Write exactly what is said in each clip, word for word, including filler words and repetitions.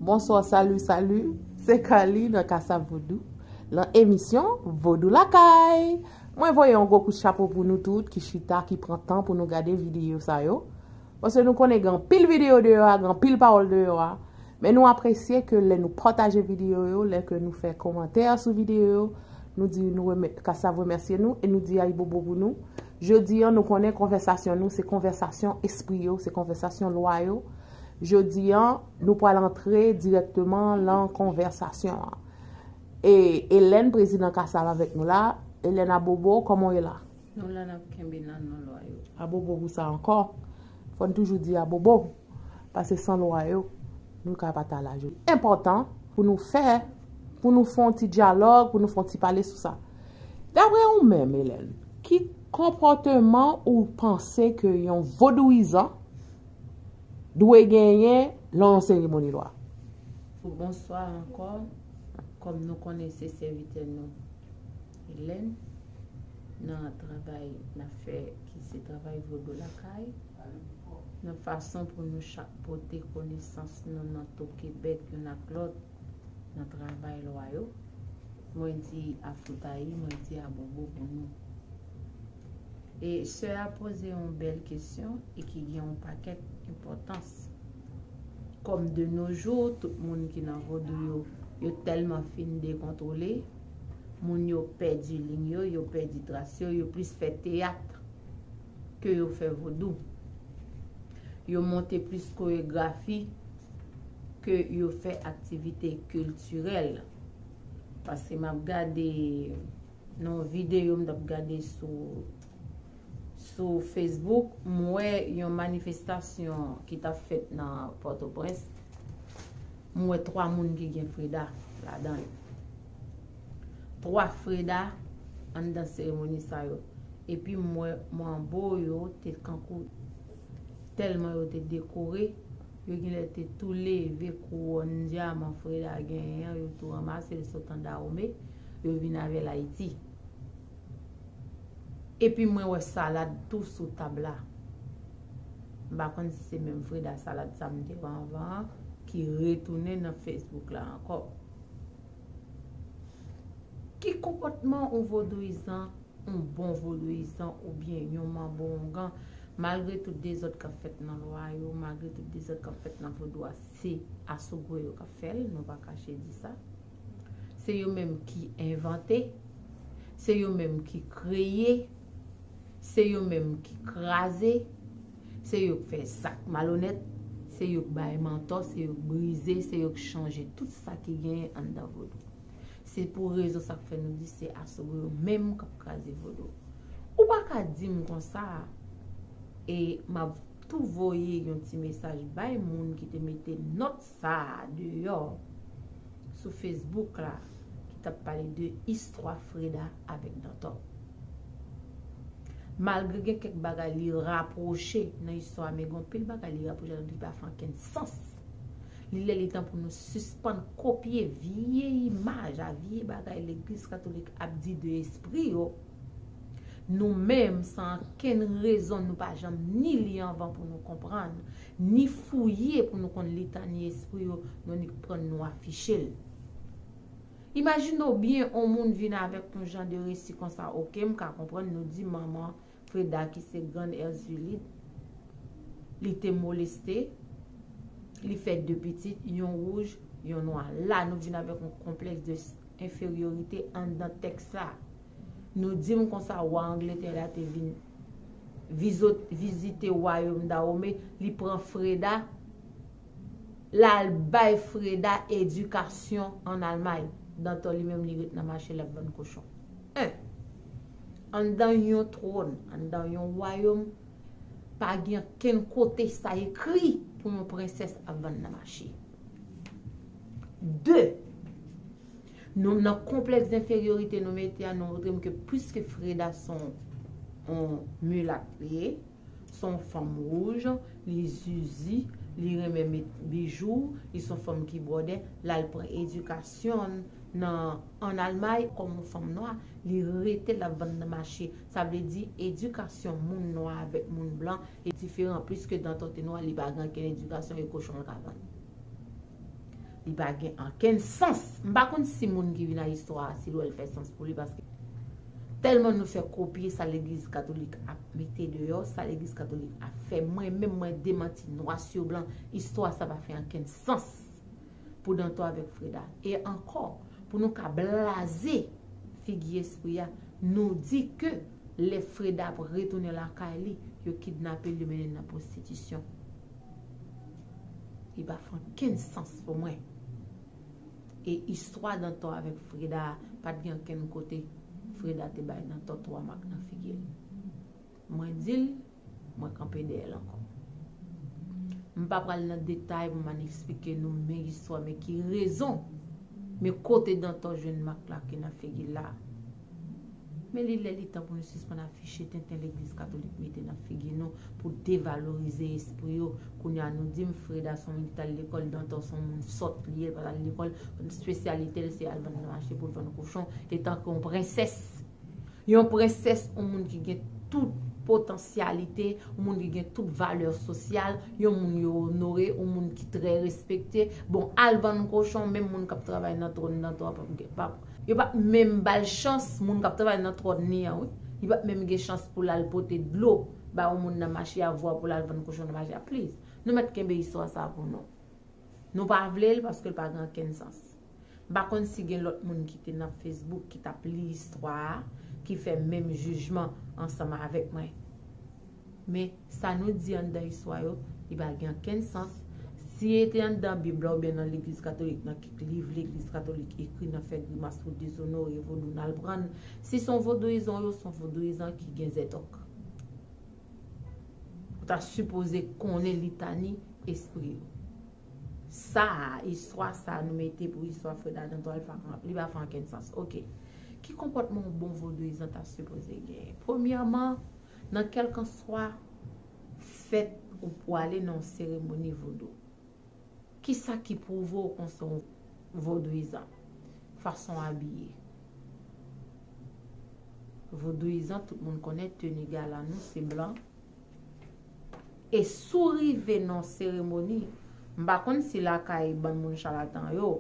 Bonswa, salut, salut. Se Carly nan Kasa Vodou, nan emisyon Vodou Lakay. Mwen voye yon gwo kout chapo pou nou tout ki chita, ki pran tan pou nou gade videyo sa yo. Paske nou konnen gen anpil videyo deyò a, gen anpil pawòl deyò a. Men nou apresye ke lè nou pataje videyo yo, lè ke nou fè kòmantè sou videyo yo, nou di nou remè-, Kasa remèsye nou e nou di ayibobo pou nou. Jodi an, nou konnen konvèsasyon nou se konvèsasyon espri yo, se konvèsasyon lwa yo. Jodi an, nou pral antre dirèkteman lan konvèsasyon an. E Hélène, prezidan Kasa, avèk nou la. Hélène Abobo, kòman w ye la? Nou la, n ap kenbe nan non lwa yo. Abobo pou sa ankò. Fò n toujou di abobo. Paske san lwa yo, nou ka pa ta la jodi. Enpòtan pou nou fè, pou nou fè yon ti dyalòg, pou nou fè yon ti pale sou sa. Daprè ou menm, Hélène, ki konpòteman ou panse ke yon vodouyizan dwe genyen lan yon seremoni lwa? Bonswa ankò. Kòm nou konnen, se sèvitè nou, Hélène, nan travay n ap fè, ki se travay Vodou Lakay, nan fason pou nou chak pote konesans nou nan toke bèk youn ak lòt nan travay lwa yo. Mwen di afoutayi, mwen di abobo pou nou. E sè a poze yon bèl kesyon e ki gen yon pakèt enpòtans. Kòm de nos jours, tout moun ki nan vodou yo, yo tèlman fin dekontwole, moun yo pèdi liy yo, yo pèdi tras yo, yo plis fè teyat ke yo fè vodou. Yo monte plis koregrafi ke yo fè aktivite kiltirèl. Paske m ap gade nan yon videyo m t ap gade sou, sou Facebook, m wè yon manifestasyon ki t ap fèt nan Pòtoprens. M wè twa moun ki gen Freda ladan l. Twa Freda anndan seremoni sa yo. Epi m wè manbo yo te kankou tèlman yo te dekore, yo genlè te tou leve kouwòn dyaman Freda genyen an, yo tou ranmase l sot an Dahomey, yo vin avè l Ayiti. Epi mwen wè salad tou sou tab la. M pa konn si se menm Freda salad sa m te wè anvan an ki retounen nan Facebook la ankò. Ki konpòtman yon vodouyizan, yon bon vodouyizan oubyen yon manbo oungan, malgre tout dezòd k ap fèt nan lwa yo, malgre tout dezòd k ap fèt nan vodou a, se asogwe yo k ap fè l, nou pa kache di sa. Se yo menm ki envante, se yo menm ki kreye, se yo menm ki kraze, se yo k fè zak malonèt, se yo k bay mantò, se yo k brize, se yo k chanje tout sa ki genyen anndan vodou. Se pou rezon sa k fè nou di se asogwe yo menm k ap kraze vodou. Ou pa ka di m konsa, e m ap tou voye yon ti mesaj bay moun ki te mete nòt sa a deyò sou Facebook la, ki t ap pale de istwa Freda avèk Dantò. Malgre gen kèk bagay li rapwoche nan istwa, men gen anpil bagay li rapwoche, li pa fè ankenn sans. Li lè li tan pou nou sispann kopye vye imaj a vye bagay legliz katolik ap di de espri yo. Nou menm, san ankenn rezon, nou pa janm ni li anvan pou nou konprann, ni fouye pou nou konn litani espri yo, nou annik pran nou afiche l. Imajine w byen, yon moun vin avèk yon jan de resi konsa, oke, m ka konprann, nou di manman Freda ki se grann Erzulie, li te moleste, li fè de pitit, yon wouj, yon nwa. La, nou vin avèk yon konplèks de s-, enferyorite anndan tèks la. Nou di m konsa, wa Angletè la te vin vizot-, vizite wayòm Dahomey, li pran Freda, l al bay Freda edikasyon ann Almay. Dantò li menm li ret nan mache, l ap vann kochon. En, anndan yon twòn, anndan yon wayòm, pa gen ankenn kote sa ekri pou yon prensès ap vann nan mache. De, nou, nan konplèks enferyorite nou mete a, nou montre m ke plis ke Freda se yon, yon milat li ye, se yon fanm wouj, li zizi, li renmen met bijou, li se yon fanm ki bwòdè, l al pran edikasyon l nan, ann Almay kòm yon fanm nwa, li rete l ap vann nan mache. Sa vle di, edikasyon moun nwa avèk moun blan e diferan, pliske Dantò te nwa, li pa gen ankenn edikasyon, e kochon l ka vann. Li pa gen ankenn sans. M pa konn si moun ki vin a istwa a, si l wè l fè sans pou li, paske tèlman nou fè kopye sa legliz katolik ap mete deyò, sa legliz katolik ap fè. Mwen menm, mwen demanti nwa sou blan, istwa sa pa fè ankenn sans pou Dantor avèk Freda. E ankò, pou nou ka blaze figi espri a, nou di ke lè Freda ap retounen lakay li, yo kidnape l, yo mennen l nan pwostitisyon. Li pa fè ankenn sans pou mwen. E istwa Dantor avèk Freda a, pa t gen ankenn kote Freda te bay Dantor twa mak nan figi l. Mwen di l, mwen kanpe dèyè l ankò. M pa pral nan detay pou m al eksplike nou men istwa, men ki rezon, men kote Dantor jwenn mak la ki nan figi l la. Men li lè li tan pou nou sispann afiche tenten legliz katolik mete nan figi nou pou devalorize espri yo. Kounye a nou di m Freda se yon moun ki t al lekòl, Dantor se yon moun sòt li ye, li pa t al lekòl, espesyalite l se al vann nan mache pou l vann kochon, etanke yon prensès. Yon prensès, yon moun ki gen tout potansyalite, yon moun ki gen tout valè sosyal, yon moun yo onore, yon moun ki trè respekte. Bon, al vann kochon, menm moun k ap travay nan twòn nan tou p ap gen, p ap, yo p ap menm ba l chans, moun k ap travay nan twòn li an, wi. Li p ap menm gen chans pou l al pote dlo ba yon moun nan mache a, vwa pou l al vann kochon nan mache a. Please, nou mèt kenbe istwa sa pou nou. Nou pa vle l paske l pa gen ankenn sans. M pa konn si gen lòt moun ki te nan Facebook ki t ap li istwa a, ki fè menm jijman ansanm avèk mwen. Men sa nou di anndan istwa yo, li pa gen ankenn sans. Si e te anndan Bib la oubyen nan legliz katolik, nan kèk liv legliz katolik ekri nan fè grimas pou dezonore vodou, n al pran l. Si se yon vodouyizan yo, se yon vodouyizan ki gen zètòk. Ou ta sipoze konnen litani espri yo. Sa a, istwa sa a nou mete pou istwa Freda Dantor, li pa fè ankenn sans. Oke. Ki konpòtman yon bon vodouyizan ta sipoze genyen? Premyèman, nan kèlkanswa fèt ou prale nan yon seremoni vodou, kisa ki pwouve w konn se yon vodouyizan? Fason w abiye. Vodouyizan, tout moun konnen teni gala nou se blan. E si w rive nan seremoni, m pa konn si lakay bann moun chalatan yo,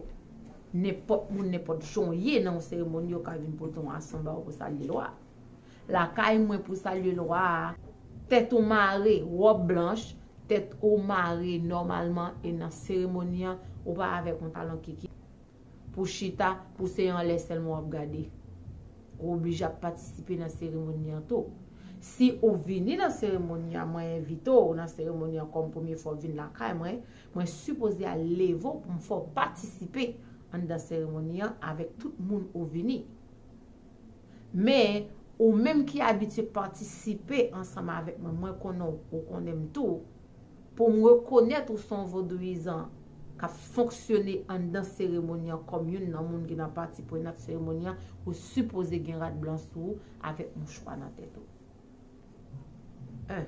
nenpòt moun, nenpòt jan w ye nan yon seremoni, yo ka vin pote yon asan ba w pou salye lwa. Lakay mwen, pou salye lwa a, tèt ou mare, wòb blanch, tèt ou mare nòmalman, e nan seremoni an, ou pa avèk yon talon kiki pou chita, pou se anlè sèlman w ap gade. Ou oblije ap patisipe nan seremoni an tou. Si ou vini nan seremoni an, mwen envite w nan seremoni an kòm premye fwa w vin lakay mwen, mwen sipoze al leve w pou m fè w patisipe anndan seremoni an avèk tout moun ou vini. Men, ou menm ki abitye patisipe ansanm avèk mwen, mwen konnen w, ou konnen m tou, pou m rekonèt ou se yon vodouyizan k ap fonksyone anndan seremoni an kòm youn nan moun ki nan pati prenant seremoni an, ou sipoze gen rad blan sou ou avèk mouchwa nan tèt ou. En.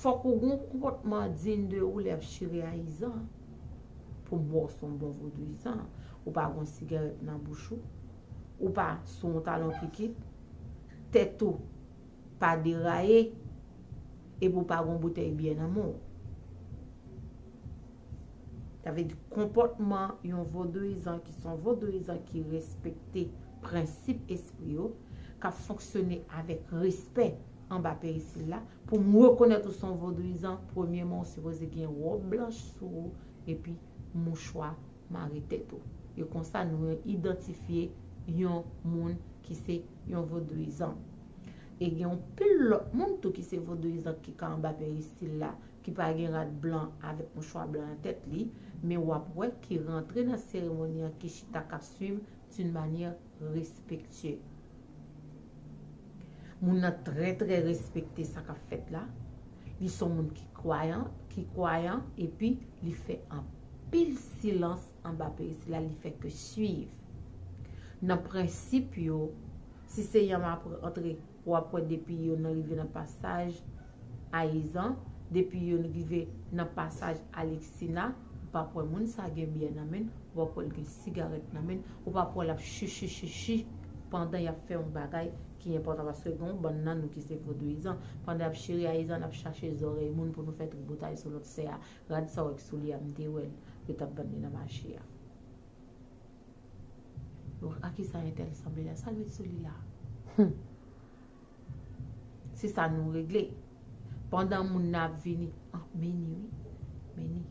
Fòk ou gen yon konpòtman digne de ou lè y ap chire ayizan pou m wè w se yon bon vodouyizan. Ou pa gen yon sigarèt nan bouch ou. Ou pa sou yon talon kikit. Tèt ou pa deraye. Epi ou pa gen yon boutèy byè nan men w. Sa vle di konpòtman yon vodouyizan ki se yon vodouyizan ki respekte prensip espri yo, k ap fonksyone avèk respè anba perisil la. Pou m rekonèt ou se yon vodouyizan, premyèman, ou sipoze gen wòb blanch sou ou epi mouchwa mare tèt ou. E konsa, nou idantifye yon moun ki se yon vodouyizan. E gen yon pil lòt moun tou ki se vodouyizan ki ka anba perisil la, ki pa gen rad blan avèk mouchwa blan nan tèt li, men w ap wè ki rantre nan seremoni an, ki chita, k ap swiv d'une manière respectueuse. Moun nan trè, trè respekte sa k ap fèt la. Li se yon moun ki kwayan, ki kwayan, epi li fè anpil silans anba perisil la, li fè ke swiv. Nan prensip yo, si se yon m ap antre, w ap wè depi yo nan rive nan pasaj Ayizan, depi yo rive nan pasaj Alexina, w p ap wè moun sa gen byè nan men l, w p ap wè l gen sigarèt nan men l, w p ap wè l ap chichi chichi pandan y ap fè yon bagay ki enpòtan, paske gen yon bann nan nou ki se vodouyizan, pandan y ap chire ayizan, n ap chache zòrèy moun pou nou fè tribotay sou lòt sè a. Rad sa w wè k sou li a, m te wè l. yo t ap vann li nan mache a. Bon, a kisa entèl sanble la? Sa l met sou li la? Hmm. Se sa nou regle. Pandan moun nan ap vini, an, men ni wi. Men ni.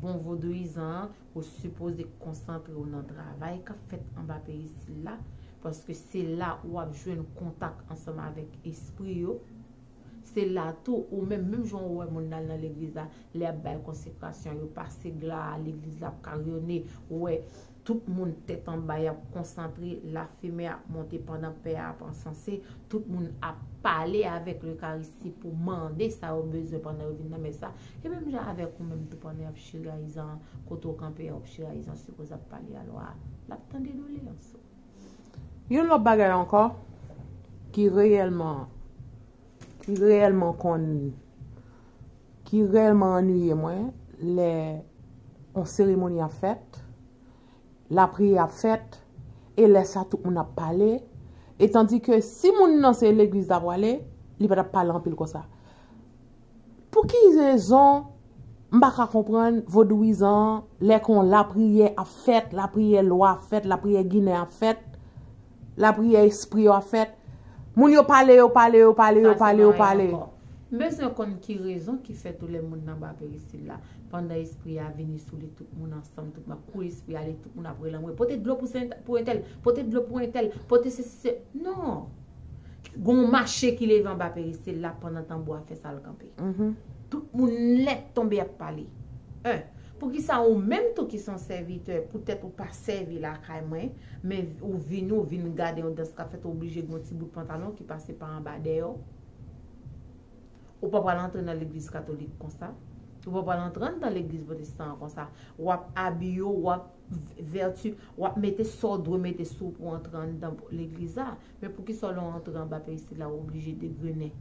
Bon vodouyizan an, ou sipoze konsantre w nan travay k ap fèt anba peristil la, paske se la ou ap jwenn kontak ansanm avèk espri yo. Se la tou, ou menm, menm jan ou wè moun nan al nan legliz la, lè y ap bay konsekrasyon, yo pase gla a, legliz la ap karyonnen, ou wè tout moun tèt anba, y ap konsantre, lafimen ap monte pandan pè a ap ansanse, tout moun ap pale avèk lekaristi pou mande sa yo bezwen pandan yo vin nan mès la. E menm jan avèk ou menm tou, pandan y ap chirayizan, kote w kanpe a, w ap chirayizan, sipoze ap pale a lwa a, l ap tande doleyans ou. Yon lòt bagay ankò ki reyèlman, ki reyèlman konn, ki reyèlman annuiye mwen, lè yon seremoni ap fèt, lapriyè ap fèt, e lè sa tout moun ap pale, e tandi ke si moun nan se legliz l ap prale, li pa t ap pale anpil konsa. Pou ki rezon m pa ka konprann vodouyizan an, lè kon lapriyè ap fèt, lapriyè lwa ap fèt, lapriyè ginen ap fèt, lapriyè espri yo ap fèt, moun yo pale, yo pale, yo pale, yo pale, yo pale. M bezwen konn ki rezon ki fè tou lè moun nan ba peristil la, pandan espri a vini sou li, tout moun ansanm, tout moun ap kouri, espri a ale, tout moun ap rele anmwe, pote dlo pou entèl, pote dlo pou entèl, pote sesi, se, non. Gon mache ki leve anba peristil la pandan tanbou a fè sa l kanpe. Tout moun nèt tonbe ap pale. En, poukisa ou menm tou ki se yon sèvitè, poutèt ou pa sèvi lakay mwen, men ou vini, ou vin gade yon dans k ap fèt, ou oblije gen yon ti bout pantalon ki pase pa anba dèyè w? Ou pa pral antre nan legliz katolik konsa. Ou pa pral antre anndan legliz pwotestan an konsa. W ap abiye w, w ap vèti, w ap mete sa w dwe mete sou w pou w antre anndan legliz la. Men poukisa lè w antre anba peristil la, w oblije degrennen?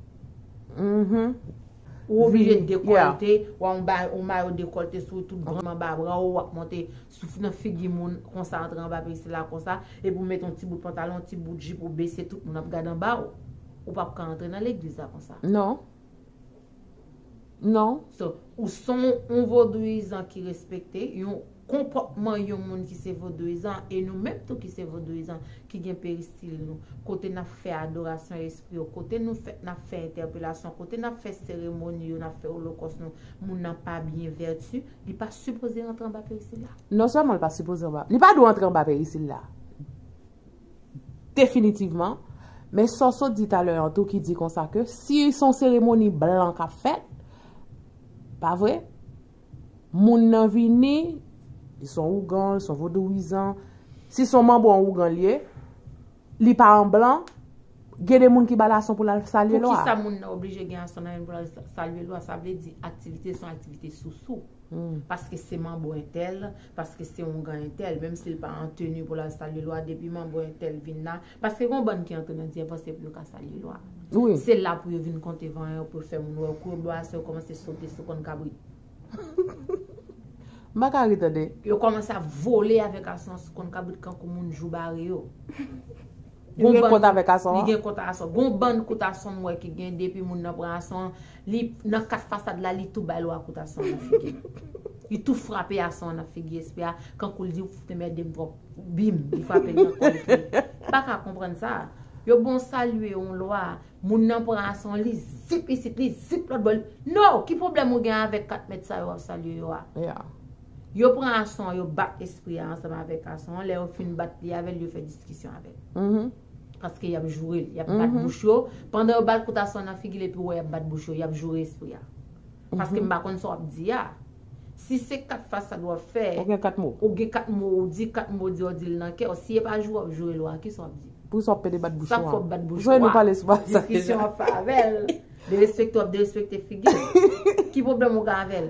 Ou oblije dekòlte, w a yon ba-, yon mayo dekòlte sou tout granm anba bra w, w ap monte sou, nan figi moun konsa, antre anba peristil la konsa, epi w mete yon ti bout pantalon, yon ti bout jip, ou bese, tout moun ap gade anba w. Ou p ap ka antre nan legliz la konsa. Non. Non. So, ou se yon vodouyizan ki respekte, yon konpòtman yon moun ki se vodouyizan, e nou menm tou ki se vodouyizan, ki gen peristil nou, kote n ap fè adorasyon espri yo, kote nou fè, n ap fè entèpelasyon, kote n ap fè seremoni yo, n ap fè olokòs nou, moun nan pa byen vèti, li pa sipoze rantre anba peristil la. Non sèlman li pa sipoze anba, li pa dwe antre anba peristil la. Definitivman. Men sa w sot di talè an tou ki di konsa ke si se yon seremoni blan k ap fèt, pa vre? Moun nan vini, li se yon ougan, li se yon vodouyizan. Si se yon manbo an ougan li ye, li pa an blan, gen de moun ki ba lason pou l al salye lwa. Poukisa moun nan oblije gen lason nan men pou l al sa-, salye lwa? Sa vle di aktivite se yon aktivite sousou. Paske se manbo entèl, paske se ongan entèl, menm si l pa an teni pou l al salye lwa, depi manbo entèl vin la, paske gen yon bann ki antre nan dyèvò, se pou yo ka salye lwa. Wi. Se la pou yo vin konte vanyan yo, pou yo fè moun wè yo, kouri bò aswè, yo kòmanse sote sou kòn kabrit. M pa ka ri tande. Yo kòmanse ap vole avèk aswè an sou kòn kabrit kankou moun jou bare yo. Li gen kont avèk aswè an? Li gen kont aswè an. Gon bann kout aswè m wè ki gen depi moun nan pran aswè an, li nan kat fasad la, li tou bay lwa kout aswè an nan figi l. Li tou frape aswè an nan figi espri a, kankou l di, "Ou fout anmède m twòp." Bim, li frape l nan kò l tou. M pa ka konprann sa. Yo bon salye yon lwa, moun nan pran aswè an, li zip isit, li zip lòt bò. Non, ki pwoblèm ou gen avèk kat mèt sa yo w ap salye yo a? Yo pran aswè an, yo bat espri a ansanm avèk aswè an. Lè yo fin bat li avè l, yo fè diskisyon avè l. Paske y ap joure l, y ap bat bouch yo. Pandan yo ba l kout aswè an nan figi l epi w wè y ap bat bouch yo, y ap joure espri a. Paske m pa konn sa w ap di a. Si se kat fasad w ap fè, ou gen kat mo. Ou gen kat mo, ou di kat mo, di w di l nan kè w. Si e pa joure w ap joure lwa, kisa w ap di? Poukisa w ap pede bat bouch ou an? Sa k fè w bat bouch ou a? Poukisa nou pale sou bagay sa deja? Diskisyon w ap fè avè l. Derespekte w ap derespekte figi l. Ki pwoblèm ou gen avè l?